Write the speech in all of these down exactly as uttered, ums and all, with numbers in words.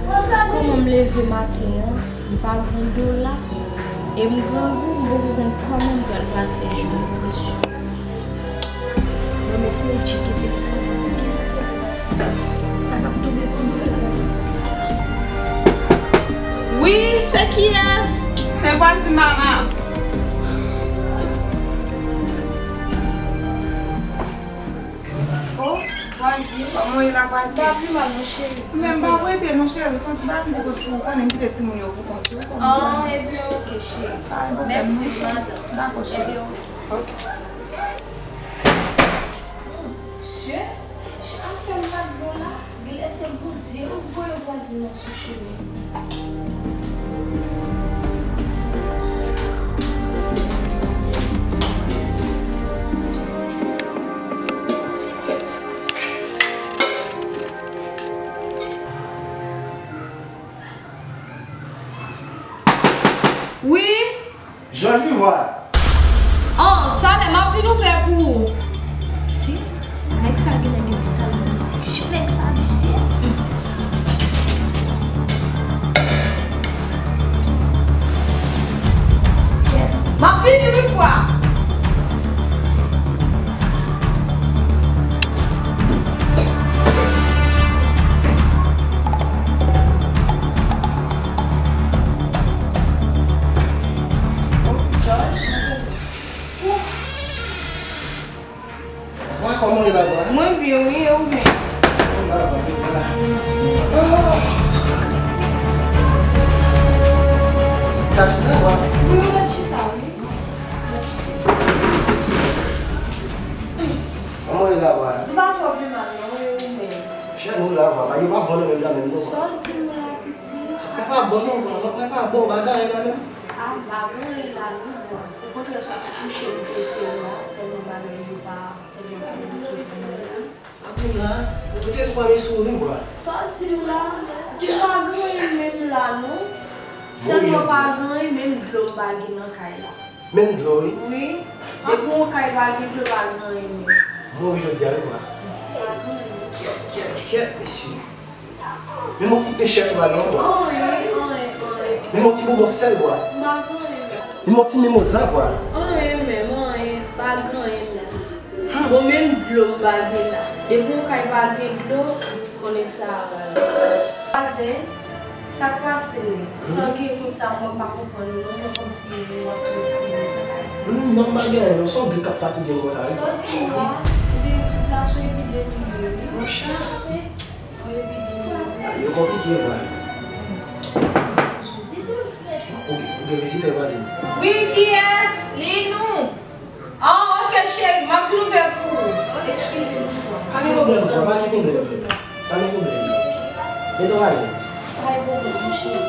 Kòman m leve maten an, m pa gen dola, e m grangou, m poko konn kòman m pral pase jounen, mesye. Mwen, mesye, tcheke telefòn mwen, kisa k ap pase? Sa k ap tonbe pou mwen la? Wi, se kiyès? Se vwazin mama. Oh, vwazin. Kòman w ye la, vwazin? Pa pi mal non, cheri. Men m pa prete non, cheri. Se yon ti bagay m te pote pou ou, konnen m kite timoun yo pou kont yo. Ah, ebyen, oke, cheri. Pa gen pwoblèm non, cheri. Mèsi, madanm. Dakò, cheri. Ebyen, oke. Oke. Mesye, jan afè m pa t bon la, genlè se Bondye m voye vwazin nan sou chemen. Wi? Jòj Livwa. An, talè, m ap vin ouvè pou ou. Si, nèg sa genlè gen ti talè nan mesye. Jan nèg sa visye. M ap vini wi, vwa. Vwa, kòman w ye la, vwa? Mwen byen, wi, e ou menm? Mwen la, vwa, mwen la. Chita, chita, vwa. Wi, ou mèt chita, wi. Kòman w ye la, vwa? M pa twò pi mal, non, e ou menm? Chè nou la, vwa, pa, yo pa bon nan menm nan menm, non. Sa w di m la, pitit? Mwen pa bon, non, vwa, mwen pa bon, bagay la menm. A, m pa bon, e la, non, vwa. Okontrè, soti kouche m prefere a, tèlman bagay yo pa, tèlman konplike pou mwen la. Sa pou la, ou tout espwa m sou ou, vwa. Sa w di m la, ou pa gen anyen menm la, non. Tèlman pa gen anyen, menm dlo m pa gen nan kay la. Menm dlo, wi. Wi. Depi yon kay pa gen dlo, pa gen anyen menm. Mouri jodi a, wi, vwa. Pa gen anyen. Kyèt, kyèt, kyèt, mesye. Menm yon ti pechèt ou pa gen, vwa. Anyen, anyen, anyen. Menm yon ti bonbon sèl, vwa. M pa gen anyen. Menm yon ti mimoza, vwa. Anyen menm, anyen. Pa gen anyen la. Bon, menm dlo m pa gen la. Depi yon kay pa gen dlo, konnen sa a raz. Vwazen, sa k pase menm? Sa w gen konsa, mwen pa konprann ou non, mwen kòmsi w ap transpire, sa k pase? Hmm, non, m pa gen anyen non, se yon grip k ap fatige m konsa, wi. Sa w di m la, ebyen, grip la se yon epidemi li ye, wi. Monchè. Wi, yon epidemi. Yo konplike, vwa. Ou gen, ou gen vizitè, vwazen. Wi, kiyès? Linou. Ah, oke, cheri, m ap vin ouvè pou ou. Eskize m yon fwa. Pa gen pwoblèm, pa gen pwoblèm. Pa gen pwoblèm. Mete w alèz. Pa gen pwoblèm, cheri.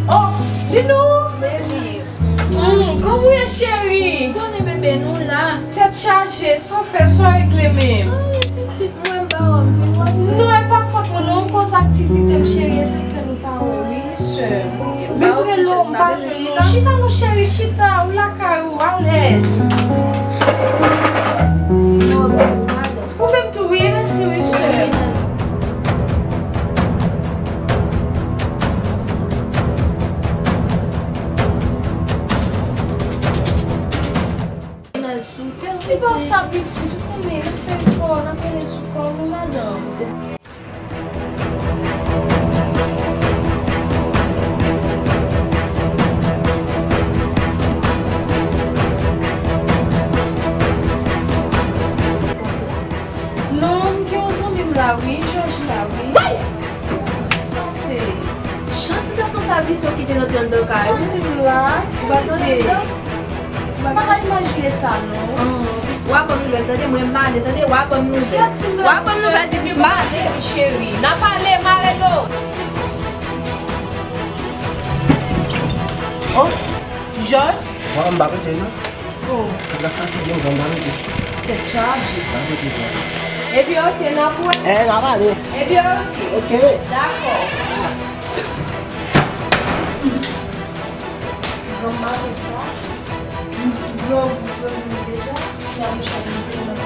Oh, Linou! Baby. Hmm, kòman w ye, cheri? Ou konnen bebe nou la. Tèt chaje, sa w fè, sa w regle menm? Anyen, pitit mwen, m pa wè m vin wè. Non, e pa fòt mwen non, koz aktivite m, cheri, e sa k fè nou pa wè, wi, sè. Men m rele w, m pa jwenn ou. Chita non, cheri, chita, ou lakay ou, alèz. Non, baby, m alèz. Ou menm tou, wi, mèsi, wi, sè. Li pa sa pitit, ou konnen, n ap fè efò, n ap rele sou kò nou, madanm. Non, m gen yon zanmi m la, wi, Jòj la, wi. Sa k pase? Jan ti gason sa visye w kite l antre anndan kay ou. Soti m la, kite. M pa ta imajine sa, non. W a ban m nouvèl, tande, mwen m ale, tande, w a ban m nouvèl. W a ban m nouvèl, pitit, m ale. Cheri, n ap ale, m a rele w. Oh, Jòj? Mwen, m pa rete, non. Oh. Kòm l ap fatige m, m pa rete. Tèt chaje. M pa rete, non. Ebyen, oke, n ap wè. Eh, n ap ale. Ebyen, oke. Oke. Dakò. Ah. Nan maten sa, m byen anvi pran moun deja, sa m chak mete nan